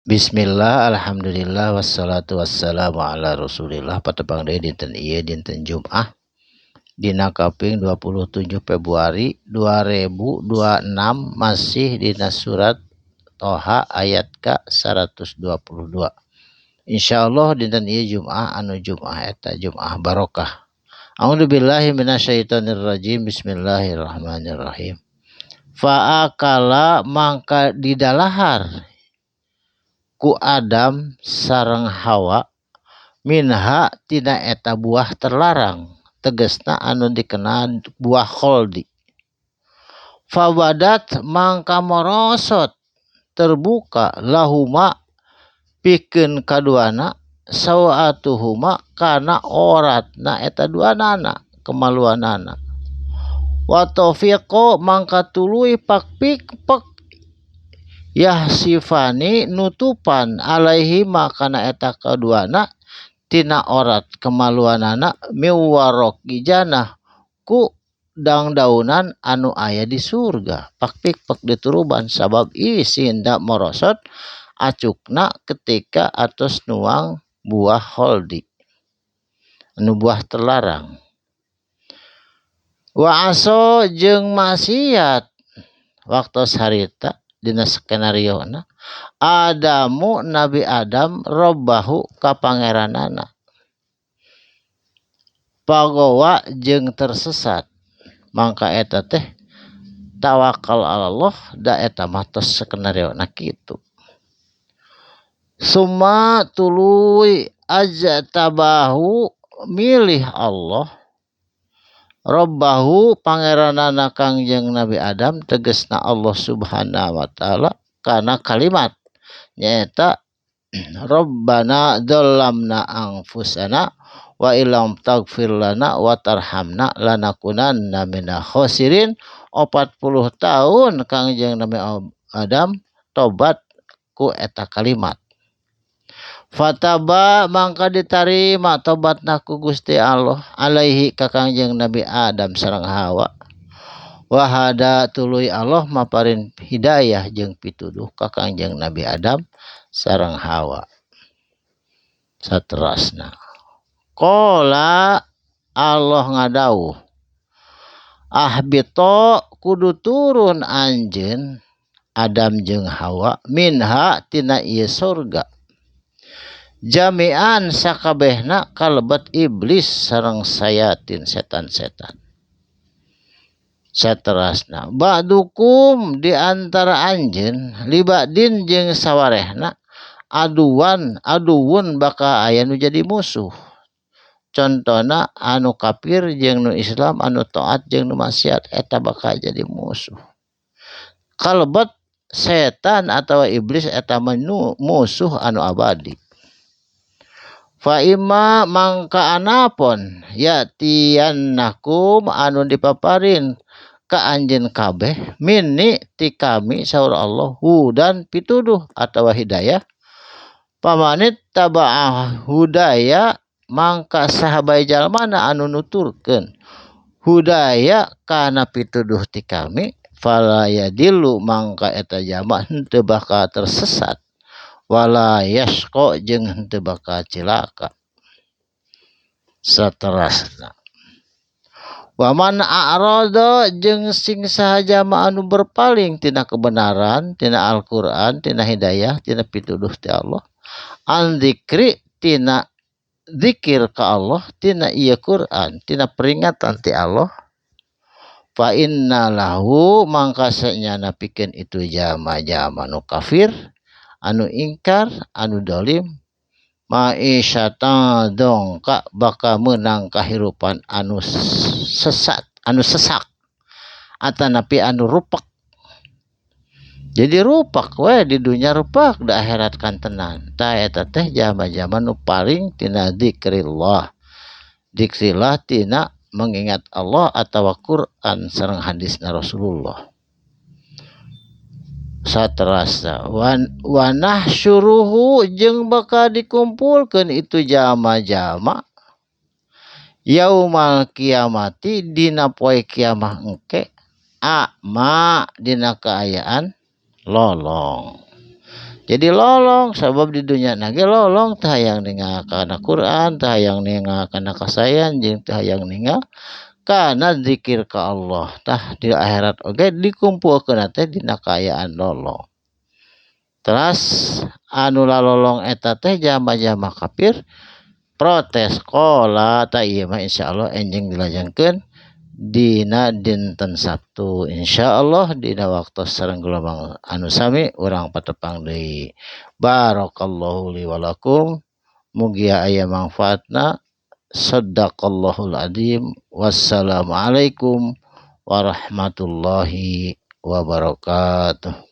Bismillah, alhamdulillah, wassalatu wassalamu ala rasulillah. Patepang deui dinten ieu, dinten Jumat dina kaping 27 Februari 2026, masih dina surat Toha ayat ka 122. Insyaallah dinten ieu Jumat, anu Jumat eta Jumat barokah. A'udzubillahi minasyaitonirrajim. Bismillahirrahmanirrahim. Fa'akala, mangka didalahar ku Adam sareng Hawa, minha, tina eta buah terlarang, tegesna anu dikenal buah kholdi. Fabadat, mangka morosot, terbuka, lahuma, pikeun kaduana, sawatuhuma, kana oratna eta duanana, kemaluanana. Wa tafiqa, mangka tuluy pakpik-pek, yahsifani, nutupan, alaihima, kana eta kaduana, tina orat kemaluanana, min waraqil jannah, ku dangdaunan anu aya di surga. Pakpik-pek dituruban sabab isin da morosot acukna ketika atos nuang buah kholdi, anu buah terlarang. Wa aso, jeung maksiat waktu harita dina skenario na, Adamu, Nabi Adam, robbahu, ka pangeranana, fagowa, jeung tersesat. Mangka eta teh tawakal Allah, da eta mah tos skenario na kitu. Summa, tuluy, ajtabahu, milih Allah, robbahu, pangeranana Kangjeng Nabi Adam, tegesna Allah Subhanahu wa taala, kana kalimat nyaeta Rabbana dzalamna anfusana wa illam taghfir lana wa tarhamna lanakunanna minal khosirin. 40 tahun Kangjeng Nabi Adam tobat ku eta kalimat. Fataba, mangka ditarima tobatna ku Gusti Allah, alaihi, ka Kangjeng Nabi Adam sareng Hawa. Wahada, tuluy Allah maparin hidayah jeung pituduh ka Kangjeng Nabi Adam sareng Hawa. Saterasna qala, Allah ngadawuh, ahbita, kudu turun anjeun Adam jeung Hawa, minha, tina ieu surga, jami'an, sakabehna, kalebet iblis sareng sayatin, setan-setan. Saterasna ba'dukum, di antara anjeun, liba'din, jeung sawarehna, aduwan, aduwun, bakal aya nu jadi musuh. Contohna anu kafir jeung nu Islam, anu taat jeung nu maksiat, eta bakal jadi musuh. Kalebet setan atau iblis, eta menu musuh anu abadi. Fa imma, mangka anapun, ya'tiyannakum, anu dipaparin ka anjeun kabeh, minni, ti kami, saur Allah, hudan, pituduh atau hidayah, famanit taba'a hudaya, mangka saha bae jalmana anu nuturkeun hudaya kana pituduh ti kami, fala yadillu, mangka eta jalma henteu bakal tersesat, wala yasqa, jeung henteu bakal cilaka. Saterasna waman a'rada, jeung sing saha jalma anu berpaling tina kebenaran, tina Al-Qur'an, tina hidayah, tina pituduh ti Allah, an dzikri, tina zikir ka Allah, tina ieu Quran, tina peringatan ti Allah, fa inna lahu, mangka sanyana pikeun itu jalma-jalma nu kafir, anu ingkar, anu dolim, ma'isyatan dongka, bakal menang kahirupan anu sesat, anu sesak, atanapi anu rupak. Jadi rupak we di dunia, rupak di akhirat kantenan. Tah, eta teh jalma-jalma nu paling tina dzikrillah, dzikrillah, tina mengingat Allah atau Quran sareng hadisna Rasulullah. Saterasna wan wanahsyuruhu, jeung bakal dikumpulkeun itu jalma-jalma, yaumal kiamati, dina poe kiamah engke, a'ma, dina kaayaan lolong. Jadi lolong sabab di dunya na ge lolong teu hayang ningal kana Quran, teu hayang ningal kana kasaean jeung teu hayang ningal kana zikir ka Allah. Tah di akhirat oge dikumpulkeun teh dina kaayaan lolong. Teras anu lalolong eta teh jalma-jalma kafir protes qala tah ieu mah insyaallah enjing dilajengkeun dina dinten Sabtu insyaallah dina waktos sareng gelombang anu sami urang patepang deui. Barakallahu li walakum mugia aya mangfaatna. Sadaqallahul adzim. Wassalamualaikum warahmatullahi wabarakatuh.